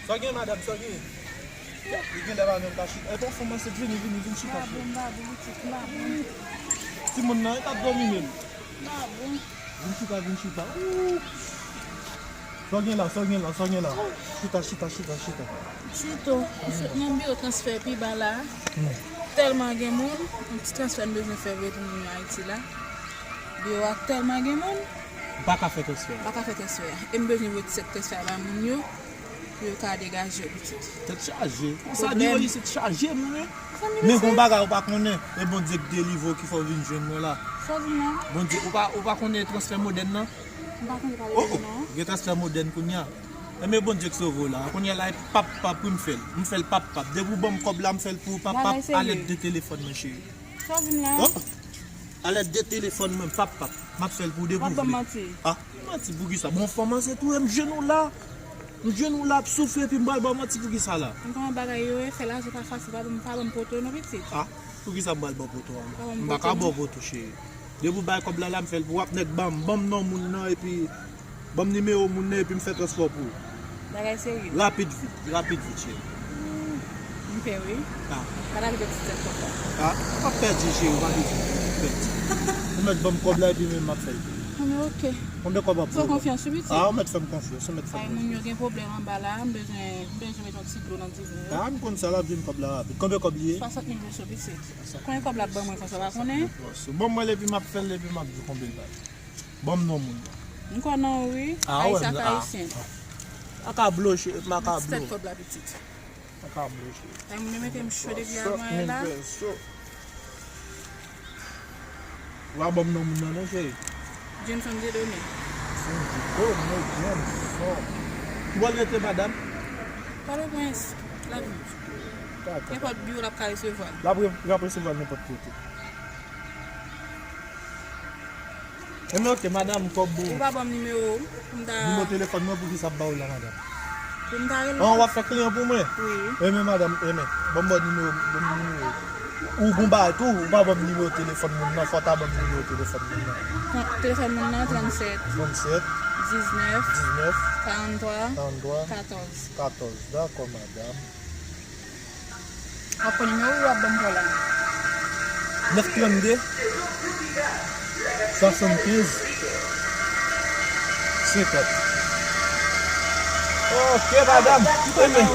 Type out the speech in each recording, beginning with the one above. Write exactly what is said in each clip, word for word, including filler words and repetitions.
Sa w gen, madanm, sa w gen? Li gen lè pa menm ka chita. E bon, fanm ansent, vini, vini, vin chita, cheri. Babon, babon, pitit, babon. Timoun nan, e t ap dòmi menm. Babon. Vin chita, vin chita. Ooh. Sa w gen la, sa w gen la, sa w gen la? Chita, chita, chita, chita. Tito, m sot nan biwo transfè pi ba la. Hmm. Tèlman gen moun, yon ti transfè m bezwen fè voye pou moun yo Ayiti la. Biwo a tèlman gen moun. M pa ka fè transfè a. M pa ka fè transfè a. E m bezwen voye ti sèk transfè a ba moun yo. Pou yo ka degaje yo, pitit. Tèt chaje. Sa di yo isit chaje, moun, wi. Men gon bagay ou pa konnen. E Bondye k delivre w ki fè w vin jwenn mwen la. Sa w di m nan? Bondye, ou pa, ou pa konnen transfè modèn nan? M pa tande pale de li non. Gen transfè modèn kounye a. Enben Bondye k sove w la. Kounye a la, e pap pap wi m fè l. M fè l pap pap. Depi w ban m kòb la, m fè l pou w pap pap. Bagay serye. A lèd de telefòn mwen, cheri. Sa w di m la? A lèd de telefòn mwen, pap pap. M ap fè l pou w depi w vle. W ap ban m manti. Ah, manti pou kisa? Bon, fanm ansent tou, e m jwenn ou la. M jwenn ou la ap soufri epi m pral ba w manti pou kisa la? M konnen bagay yo ye, fè lajan pa fasil, pa ban m, pa ban m poto non pitit. Ah, pou kisa m pral ba w poto a? M pa ka ba w poto, cheri. Depi w bay kòb la la, m fè l pou w ap nèk ban m, ban m non moun nan epi ban m nimewo moun nan epi m fè transfè w pou ou. Bagay serye. Rapid vit, rapid vit, cheri. M pè wi. Ah. Pa ta vle pèdi tèt kòb la. Ah, ou p ap pèdi, cheri, ou pa bezwen pèdi. Ou mèt ban m kòb la epi men m ap fè l. Anben, oke. Konbyen kòb w ap voye? Fè w konfyans wi, pitit. Ah, ou mèt fè m konfyans, ou mèt fè m konfyans. Ay, moun yo gen pwoblèm anba la, m bezwen, m bezwen met yon ti dlo nan diven yo. Ah, m konn sa, l ap jwenn kòb la rapid. Konbyen kòb li ye? Swasant mil peso, pitit. Konbyen kòb l ap ban mwen konsa, w pa konnen? Bon, mwen, epi m ap fè l, epi m ap di w konbyen l ba l. Ban m non moun nan. M kwè nan ou wi. Ah, Ayisyen ak Ayisyen. Makablo, cheri, makablo. Ti tèt kòb la, pitit. Makablo, cheri. Ay, moun yo mete m cho depi avan la. Ou pa ban m non moun nan non, cheri. Jameson Dieudonné. Jameson Dieudonné, Jameson. Ou pral rete, madanm? Pòtoprens, Lavit. Dakò. Nenpòt biwo l ap ka resevwa l. L ap re-, l ap resevwa l nenpòt kote. Enben, oke, madanm, kòb ou. Ou pa ban m nimewo w pou m ta. Nimewo telefòn mwen, pou kisa m ba w la, madanm? Pou m ta rele w. An, w ap fè kliyan pou mwen? Wi. Enben, madanm, enben, ban m ba w nimewo, ban m nimewo. Ou gon bagay tou, ou pa ban m nimewo telefòn moun nan, fò w ta ban m nimewo telefòn moun nan. Bon, telefòn moun nan, trannsèt. Trannsèt. Diznèf. Diznèf. Karanntwa. Karanntwa. Katòz. Katòz. Dakò, madanm. W ap pran nimewo w ap ban m pou w la. Nèf trannde, swasannkenz, senkant. Oke, madanm. Enben,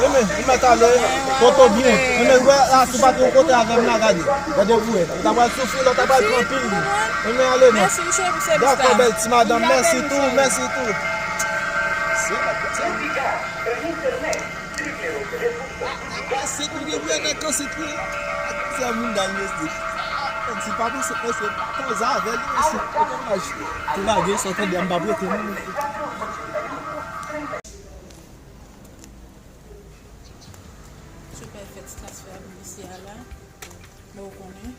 enben, ou mèt ale. Poto byen. Enben, wè, la, si w pa t yon kote avè m la, gade. Gade pou wè. Ou ta pral soufri, lè w ta pral pran pil li. Enben, ale non. Mèsi, m cheri, pou sèvis la. Dakò, bèl ti madanm. Mèsi tou, mèsi tou. Se la, se la. Konsekwe, byen konsekwe. Se moun dan mesye. Ti pa konsekwe, se pa koz avè l, mesye. Domaj. Tou lage, sa w tande a, m pa prete non, mesye. Sou pèfèt transfè a pou mesye a la. Men ou konnen,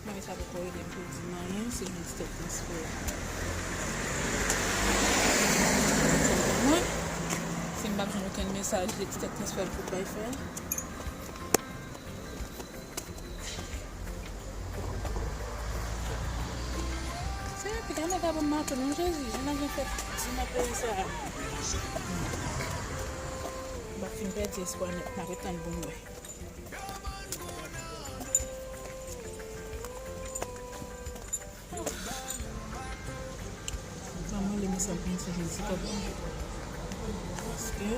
mwen sa poko rele m pou di m anyen, se jis tèt transfè a. Mwen, si m p ap jwenn okenn mesaj de ti tèt transfè a pou bay fè. Se pita nèg la ban m mato non Jezi, jan nèg yo fè di nan peyi sa a. M ap fin pèdi espwa nèt, m ap ret tann pou m wè. Ban mwen li, mwen santi m sou jodi kòb la. Paske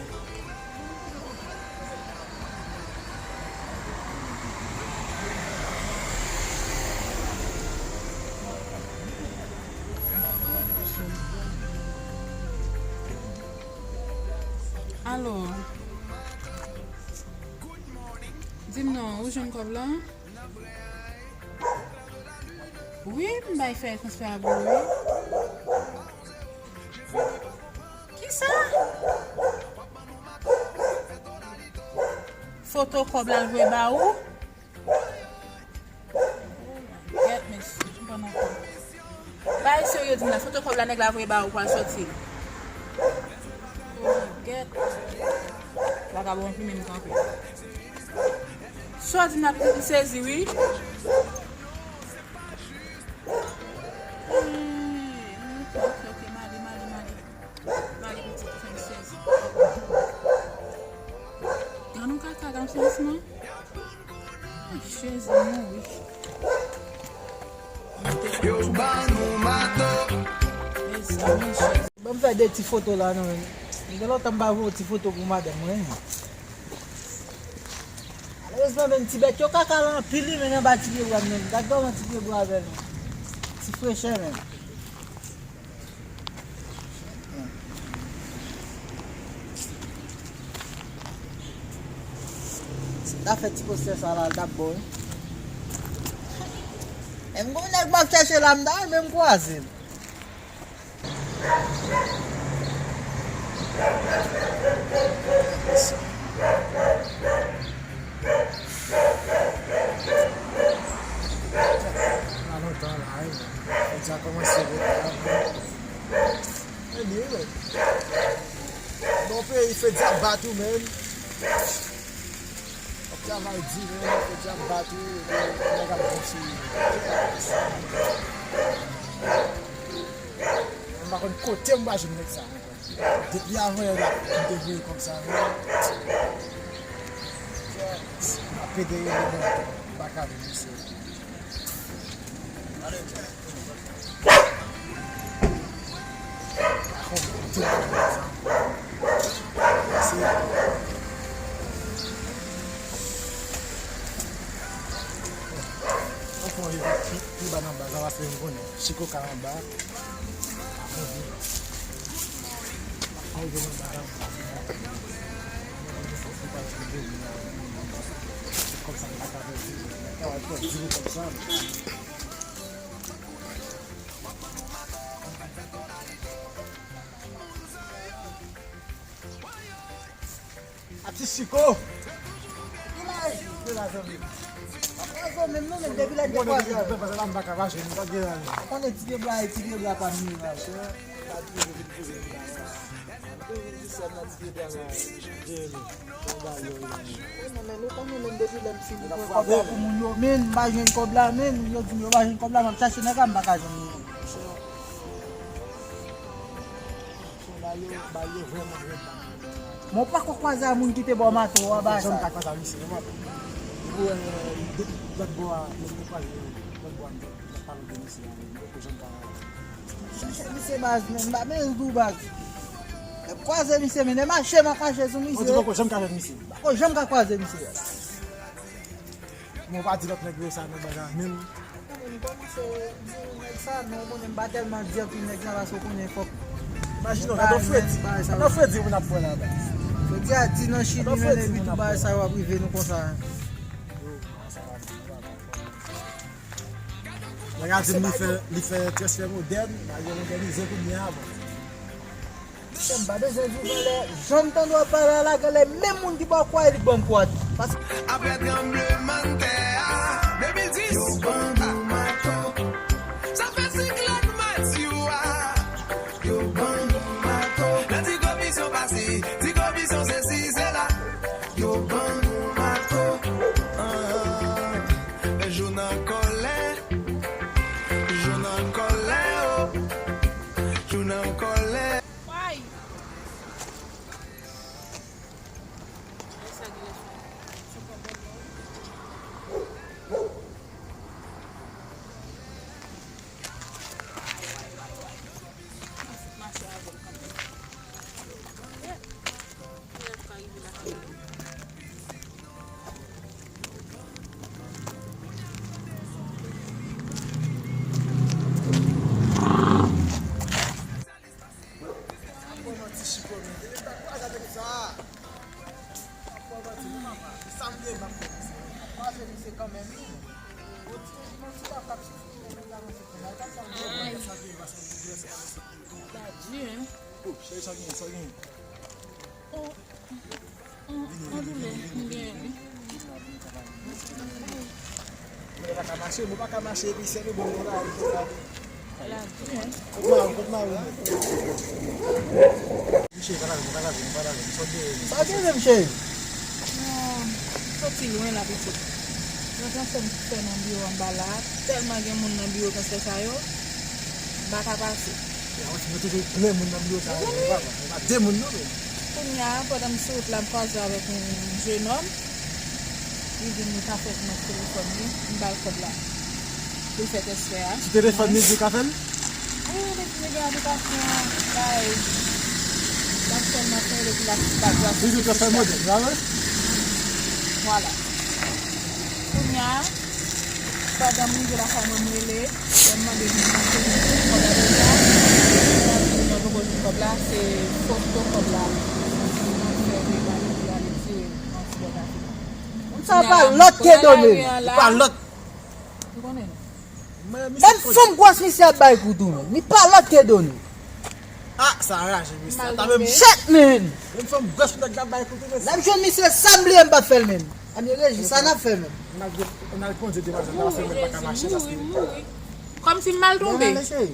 Alo. Di m non, ou jwenn kòb la? Wi, m bay fè transfè a pou ou, wi. Kisa? Foto kòb la l voye ba ou? Oh my God, mesye, m pa nan kò. Bay serye di m la, foto kòb la nèg la voye ba ou pral sòti. Oh my God. Vagabon anpli menm kanpe. Sa w di m la pitit, m sezi wi. Hmm, ok, ok, ok, m ale, m ale, m ale. M ale pitit, fè m sezi. Franchman, ay, chèz mwen mouri. Yo ban nou mato. Mezanmi, chèz. Ban m fè de ti foto la, non, men. Gen lontan m pa voye ti foto pou madanm mwen. Malerezman, menm ti bèt yo kaka la anpil, wi, men anba ti pye bwa m menm. Gad kòman ti pye bwa bèl, menm. Ti frechè, menm. Si m ta fè ti postè sa la, l t ap bon, wi. Menm gon nèg m ap chèche la, m ta renmen m kwaze l. Pa lontan la, wi, men. Fedya kòmanse ret la, men. Anyway, bon peyi, Fedya bat ou, men. W ap travay di, men, Fedya bat ou, epi nèg ap bon sou ou. M pa konn kote m va jwenn nèg sa ankò. Depi avan yè la, m te voye kòb sa, men. M ap pede rele, men m pa ka jwenn misye. Pi, pi ba nan baz la, paske m konnen Chiko ka anba. Kòm sa, m pa ka fè di, m pa ka fè di kòm sa. Atis Chiko! Ki la ye? Ki la, zanmi? Pa kwaze w menm non, men depi lè n te kwaze avè w. Ou konnen ti pye bwa, ti pye bwa pa m ye, machè. Ti pye bwa la. Wi, non, men nou konnen menm depi lè m fin pran kòb la pou moun yo, men m pa jwenn kòb la, men yo di m yo pa jwenn kòb la, m ap chache nèg la, m pa ka jwenn li. Ba yo, ba yo vrèman rèd la. Mwen pako kwaze a moun ki te bò mato a bay sa. Janm ka kwaze a misye, mwen pa. Ou wè, depi lòt bò a, mwen te kwaze lòt bò a, mwen te pale de misye a, mwen pako janm ka. Chache misye baz, men m pa bezwen di w baz. Lè m kwaze misye, men lè mache m ap mache sou misye. Ou di pako janm ka jwenn misye. Pako janm ka kwaze misye. Mwen pa di lòt nèg yo sa nan bagay menm. Mwen kòmanse di nèg sa, non, mwen menm pa tèlman di anpil nèg sa, paske w konnen fòk. Imajine w, gade yon fredi. Gade yon fredi moun ap pran la, baz. Fredi a di nan chili, men epi tou bagay sa yo ap rive nou konsa. Nèg la di m li fè, li fè transfè modèn, bagay yo modènize kounye a, bon. Misye, m pa bezwen di w genlè, jan m tande w ap pale a la, genlè menm moun ki pa kwè li k ban m kwad. Paske apre tranblemanntè a de mil dis, yo ban nou mato. Sa fè siklòn Matyou a, yo ban nou mato. Nan ti komisyon pase, ti komisyon sesi sela, yo ban nou mato. Ah, jou nan kòlè, jou nan kòlè, oh. Jou nan kòlè. Why? Papa, ti Chiko, men, depi m ta kwaze avèk sa. Papa, ti, non, papa, se sa m te, m ap fè misye. M ap kwaze misye kanmenm, wi. Bon, ti, ti, bon, ti, papa, ti, ti, men, la, men, se konsa. Sa vye, paske m te blese, paske m te blese. La di, hein. Oh, cheri, sa gen, sa gen. Oh. Andoulè, m genyen wi. Mwen pa ka mache, mwen pa ka mache epi sèl ou bon la. Kote mari, kote mari. Miche, pa lage, pa lage, pa lage. Sa w genyen, miche? Non, soti lwen la pitit. Mwen pran fè m fè nan biwo anba la. Tèlman gen moun nan biwo konsa sa yo, m pa ka pase. Mwen toujou plen moun nan biwo sa yo, mwen pa, mwen pa de moun non, men. Kounye a, pandan m sou wout la, m kwaze avèk yon jenòm. Li vin, li ka fè nan telefòn li, m ba l kòb la pou l fè tèstè a. Sou telefòn li di l ka fè l? Wi, li di li gen aplikasyon, bay, l ap sèlman fè l epi l ap ba gras. Li di l ka fè modèl, pa vre? Vwala. Kounye a, pandan m rive lakay mwen, m rele, mwen mande li si se li ki jwenn kòb la deja. Mwen poko jwenn kòb la, se foto kòb la. Mwen fè li, mwen ale tire yon ti bò dafè. Moun sa pa lòt ke Done. Pa lòt. Ou konnen. Menm fanm gwòs misye ap bay kou tou, men. Ni pa lòt ke Done. Ah, sa raje, mesye. Sa ta menm. Shit, man. Menm fanm gwòs misye ap bay kou tou, mesye. N ap jwenn misye, sa m bliye m pa fè l menm. Anye reji, sa n ap fè menm. N al, n al kondui demoiselle la, paske mwen pa ka mache, paske kòmsi m mal tonbe. Mesye.